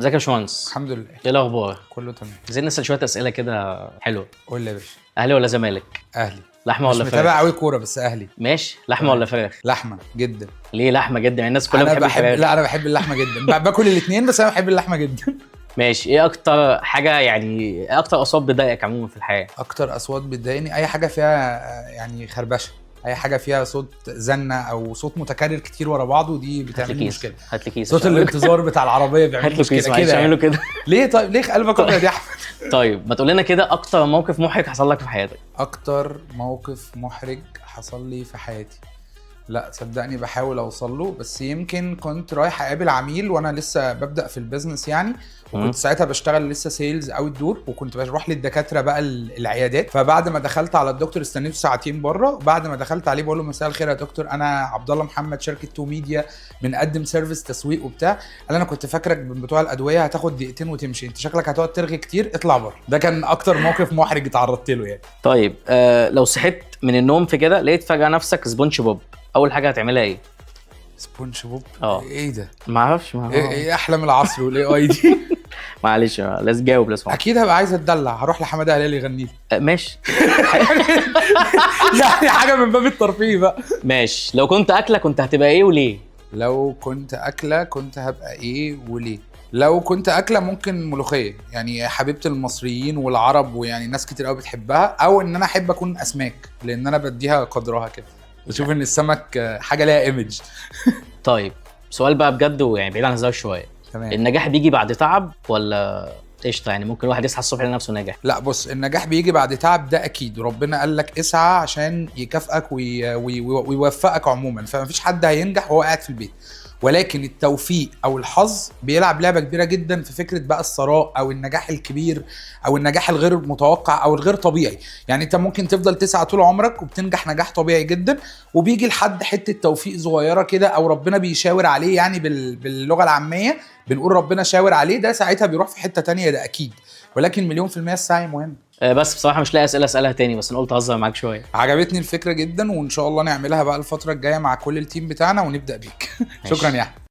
ازيك يا باشمهندس؟ الحمد لله. ايه الاخبار؟ كله تمام. عايزين نسال شوية اسئلة كده حلوه. قول لي يا باشا. اهلي ولا زمالك؟ اهلي. لحمه مش ولا متابع فراخ؟ قوي كوره، بس اهلي. ماشي، لحمه ولا فراخ؟ لحمه جدا. ليه لحمه جدا؟ يعني الناس كلها انا بتحب بحب الفراخ. لا، انا بحب اللحمة جدا، باكل الاثنين، بس انا بحب اللحمة جدا. ماشي، ايه اكتر حاجه، يعني ايه اكتر اصوات بتضايقك عموما في الحياه؟ اكتر اصوات بتضايقني اي حاجة فيها يعني خربشه، اي حاجة فيها صوت زنه او صوت متكرر كتير ورا بعضه، دي هات بتعمل لي لي كيس. مشكله. هات لي كيس. صوت عشان الانتظار بتاع العربية بيعمل هات لي له كيس. مشكلة معلش. كده اعمله يعني. كده. ليه؟ طيب ليه قلبك ابيض يا احمد؟ طيب، ما تقول لنا كده اكتر موقف محرج حصل لك في حياتك. اكتر موقف محرج حصل لي في حياتي؟ لا صدقني بحاول اوصل له، بس يمكن كنت رايح اقابل عميل وانا لسه ببدا في ال business يعني، وكنت ساعتها بشتغل لسه sales outdoor، وكنت بروح للدكاتره بقى العيادات. فبعد ما دخلت على الدكتور استنيته ساعتين بره، بعد ما دخلت عليه بقول له: مساء الخير يا دكتور، انا عبد الله محمد، شركة تو ميديا، بنقدم service تسويق وبتاع. قال: انا كنت فاكرك من بتوع الادوية هتاخد دقيقتين وتمشي، انت شكلك هتقعد ترغي كتير، اطلع بره. ده كان اكتر موقف محرج اتعرضت له يعني. طيب، لو صحيت من النوم في كده لقيت فجاة نفسك سبونج بوب، اول حاجة هتعملها ايه؟ سبونج بوب؟ اه. ايه ده؟ ما اعرفش ما ايه احلام العصر وال AI دي؟ معلش، لازم جاوب لازم. اكيد هبقى عايز اتدلع، هروح لحماده هلال يغني لي. ماشي. يعني حاجة من باب الترفيه بقى. ماشي، لو كنت اكله كنت هتبقى ايه وليه؟ لو كنت اكله كنت هبقى ايه وليه؟ لو كنت اكله ممكن ملوخيه، يعني حبيبه المصريين والعرب، ويعني ناس كتير قوي بتحبها، او ان انا احب اكون اسماك، لان انا بديها قدرها كده، بشوف ان السمك حاجة ليها image. طيب، سؤال بقى بجد، ويعني بعيد عن الهزار شويه. تمام. النجاح بيجي بعد تعب ولا قشطه؟ يعني ممكن الواحد يصحى الصبح يلاقي نفسه ناجح؟ لا بص، النجاح بيجي بعد تعب ده اكيد، ربنا قال لك اسعى عشان يكافئك ويوفقك عموما، فمفيش حد هينجح وهو قاعد في البيت. ولكن التوفيق او الحظ بيلعب لعبه كبيرة جدا في فكرة بقى الثراء او النجاح الكبير او النجاح الغير متوقع او الغير طبيعي. يعني انت ممكن تفضل تسعى طول عمرك وبتنجح نجاح طبيعي جدا، وبيجي لحد حتة توفيق صغيرة كده، او ربنا بيشاور عليه، يعني باللغة العامية بنقول ربنا شاور عليه، ده ساعتها بيروح في حتة تانية، ده اكيد. ولكن مليون في المية السعي مهم. بس بصراحة مش لاقي اسئلة اسالها تاني، بس انا قلت اهزر معاك شويه. عجبتني الفكرة جدا، وان شاء الله نعملها بقى الفترة الجاية مع كل ال team بتاعنا ونبدأ بيك. شكرا يا احمد.